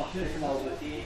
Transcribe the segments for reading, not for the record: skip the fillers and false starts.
Маҳфили навбатии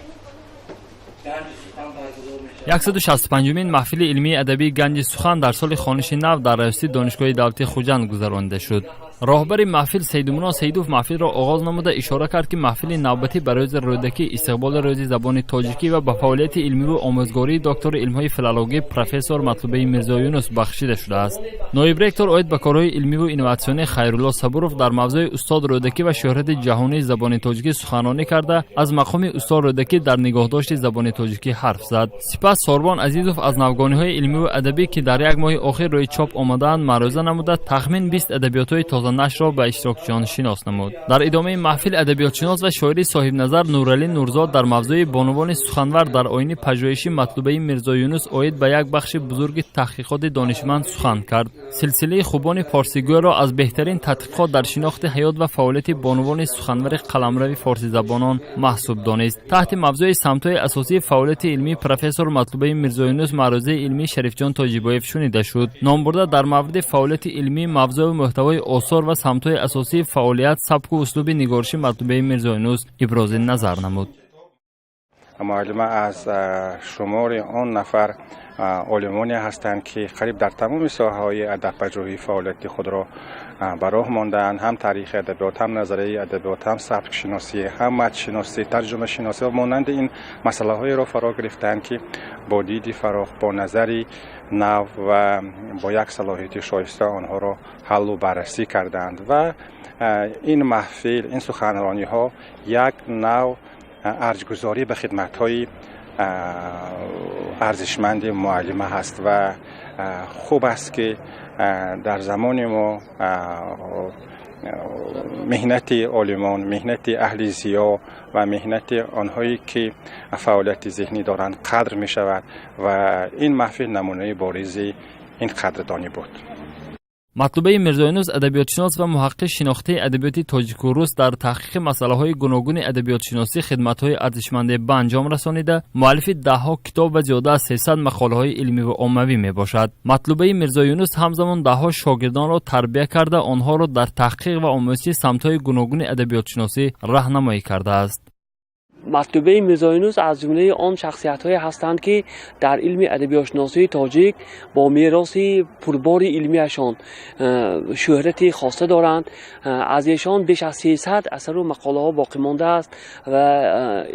Ганҷи сухан баргузор мешавад. 165-умин маҳфили илмии адабии Ганҷи сухан дар соли хониши нав дар раёсати Донишгоҳи давлатии Хуҷанд гузаронида шуд. Роҳбари маҳфил Сайдумуно Саидов маҳфилро оғоз намуда, ишора кард, ки маҳфили навбатӣ ба рӯзи Рӯдакӣ, истиқболи Рӯзи забони тоҷикӣ ва ба фаъолияти илмиву омӯзгории доктори илмҳои филологӣ, профессор Матлубаи Мирзоюнус бахшида шудааст. Ноиб ректор оид ба корҳои илмиву инноватсионӣ Хайрулло Сабуров дар мавзӯи «Устод Рӯдакӣ ва шӯҳрати ҷаҳонии забони тоҷикӣ» суханронӣ карда, аз мақоми устод Рӯдакӣ дар нигоҳдошти забони тоҷикӣ ҳарф зад. Сипас Сорбон Азизов аз навгониҳои илмиву адабӣ, ки дар як моҳи охир рӯи чоп омадаанд, маърӯза намуда, тахмин 20 адабиётҳои тозанашрро ба иштирокчиён шинос намуд. Дар идомаи маҳфил адабиётшинос ва шоири соҳибназар Нуралӣ Нурзод дар мавзӯи «Бонувони суханвар дар оини пажӯҳиши Матлубаи Мирзоюнус оид ба як бахши бузурги таҳқиқоти донишманд» сухан кард. Силсилаи хубони форсигӯйро аз беҳтарин тадқиқот дар шинохти ҳаёт ва фаъолияти бонувони суханвари қаламрави форсизабонон маҳсуб донист. Таҳти мавзӯи «Самтҳои асосии фаъолияти илмии профессор Матлубаи Мирзоюнус» маърӯзаи илмии Шарифҷон Тоҷибоев шунида шуд. Номбурда дар мавриди фаъолияти илмӣ, мавзӯу мӯҳтавои осор ва самтҳои асосии фаъолият, сабку услуби нигориши Матлубаи Мирзоюнус ибрози назар намуд. Муаллима аз шумори он нафар олимоне ҳастанд, ки қариб дар тамоми соҳаҳои адабпажӯҳӣ фаъолияти худро ба роҳ мондаанд: ҳам таърихи адабиёт, ҳам назарияи адабиёт, ҳам сабкшиносӣ, ҳам матншиносӣ, тарҷумашиносӣ ва монанди ин масъалаҳоеро фаро гирифтаанд, ки бо диди фарох, бо назари нав ва бо як салоҳияти шоиста онҳоро ҳаллу баррасӣ кардаанд. Ва ин маҳфил, ин суханрониҳо як нав арҷгузорӣ ба хидматҳои арзишманди муаллима ҳаст. Ва хуб аст, ки дар замони мо меҳнати олимон, меҳнати аҳли зиё ва меҳнати онҳое, ки фаъолияти зеҳнӣ доранд, қадр мешавад ва ин маҳфил намунаи боризи ин қадрдонӣ буд. Матлубаи Мирзоюнус, адабиётшинос ва муҳаққиқи шинохтаи адабиёти тоҷику рус, дар таҳқиқи масъалаҳои гуногуни адабиётшиносӣ хидматҳои арзишманде ба анҷом расонида, муаллифи даҳҳо китоб ва зиёда аз 300 мақолаҳои илмиву оммавӣ мебошад. Матлубаи Мирзоюнус ҳамзамон даҳҳо шогирдонро тарбия карда, онҳоро дар таҳқиқ ва омӯзиши самтҳои гуногуни адабиётшиносӣ раҳнамоӣ кардааст. Матлубаи Мирзоюнус аз ҷумлаи он шахсиятҳое ҳастанд, ки дар илми адабиётшиносии тоҷик бо мероси пурбори илмиашон шӯҳрати хоса доранд. Аз эшон беш аз 300 асару мақолаҳо боқӣ мондааст ва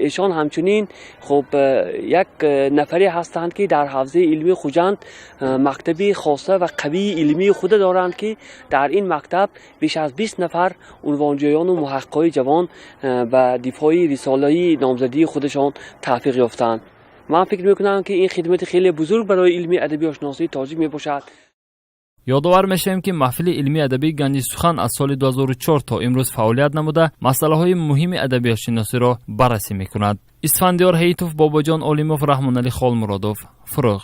эшон ҳамчунин хуб як нафаре ҳастанд, ки дар ҳавзаи илмии Хуҷанд мактаби хоса ва қавии илмии худа доранд, ки дар ин мактаб беш аз 20 нафар унвонҷӯёну муҳаққиқои ҷавон ба дифои рисолаи номзадии худашон тавфиқ ёфтанд. Ман фикр мекунам, ки ин хидмати хеле бузург барои илми адабиётшиносии тоҷик мебошад. Ёдовар мешавем, ки маҳфили илмии адабии Ганҷи сухан аз соли 2004 то имрӯз фаъолият намуда, масъалаҳои муҳими адабиётшиносиро баррасӣ мекунад. Исфандиёр Ҳеитов, Бобоҷон Олимов, Раҳмоналӣ Холмуродов, Фурӯғ.